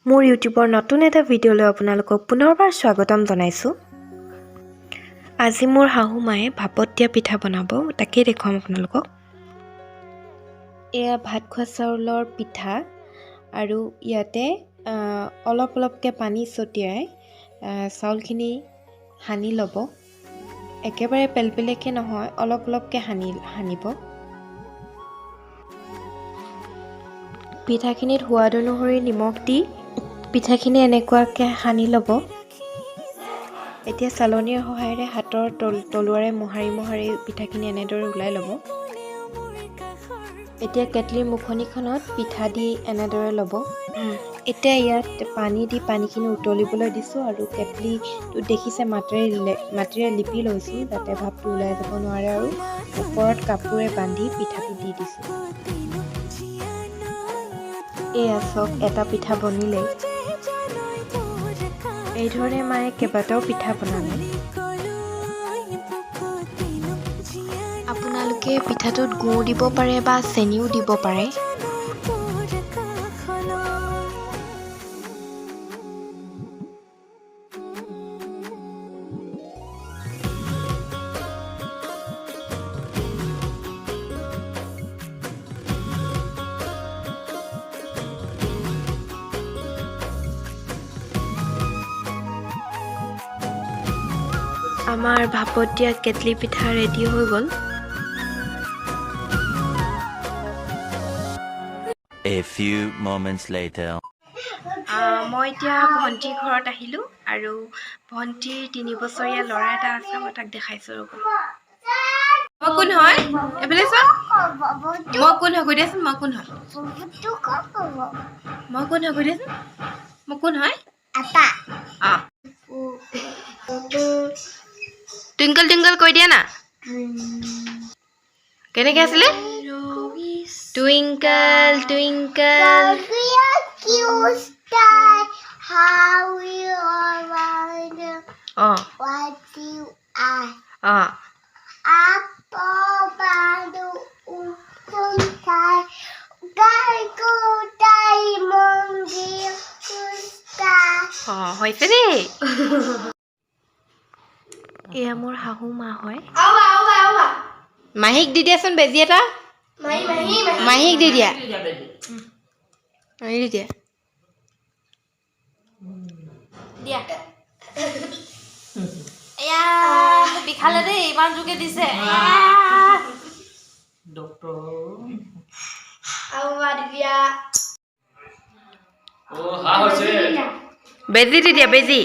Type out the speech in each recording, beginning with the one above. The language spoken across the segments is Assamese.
মোৰ ইউটিউবৰ নতুন এটা ভিডিঅ'লৈ আপোনালোকক পুনৰবাৰ স্বাগতম জনাইছোঁ। আজি মোৰ শাহু মায়ে ভাপত দিয়া পিঠা বনাব, তাকেই দেখুৱাম আপোনালোকক। এয়া ভাত খোৱা চাউলৰ পিঠা আৰু ইয়াতে অলপ অলপকৈ পানী ছটিয়াই চাউলখিনি সানি ল'ব। একেবাৰে পেলপেলীয়াকৈ নহয়, অলপ অলপকৈ সানিব। পিঠাখিনিত সোৱাদ অনুসৰি নিমখ দি পিঠাখিনি এনেকুৱাকৈ সানি ল'ব। এতিয়া চালনীৰ সহায়েৰে হাতৰ তলুৱাৰে মোহাৰি মোহাৰি পিঠাখিনি এনেদৰে ওলাই ল'ব। এতিয়া কেটলিৰ মুখনিখনত পিঠা দি এনেদৰে ল'ব। এতিয়া ইয়াত পানী দি পানীখিনি উতলিবলৈ দিছোঁ আৰু কেটলিটো দেখিছে মাটিৰে লিপি লৈছোঁ, যাতে ভাপটো ওলাই যাব নোৱাৰে, আৰু ওপৰত কাপোৰে বান্ধি পিঠাটো দি দিছোঁ। এয়া চাওক, এটা পিঠা বনিলেই। এইধৰণে মায়ে কেইবাটাও পিঠা বনালে। আপোনালোকে পিঠাটোত গুড় দিব পাৰে বা চেনিও দিব পাৰে। আমাৰ ভাপত দিয়া কেটলি পিঠা ৰেডি হৈ গ'ল। A few moments later. মই এতিয়া ভণ্টিৰ ঘৰত আহিলোঁ আৰু ভণ্টিৰ 3 বছৰীয়া ল'ৰা এটা আছে, মই তাক দেখাইছোঁ, ৰ'ব। মই কোন হয়, এইফালে চোৱা। মই কোন হয় কৈ দিয়াচোন। মই কোন হয়? মই কোন হয় কৈ দিয়াচোন। মই কোন হয়? অঁ, টুইংকল টুইংকল কৈ দিয়া না। কেনেকে আছিলে? Twinkle twinkle How you are, what you are. Apple, bandu, utuntai, gaigo, diamond, star. অঁ, হৈছে দেই। এয়া মোৰ শাহু মা হয়। মাহীক দি দিয়াচোন বেজি এটা। মাহীক দি দিয়া, মাহীক দি দিয়া। দিয়া। এয়া মোক বিষালে দেই, ইমান জোৰকে দিছে। ডক্টৰ। আৰু দিয়া। অ, হাঁহ হৈছে। বেজি দি দিয়া, বেজি।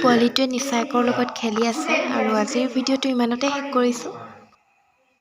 পোৱালিটোৱে নিচাকৰ লগত খেলি আছে আৰু আজিৰ ভিডিঅ'টো ইমানতে শেষ কৰিছোঁ।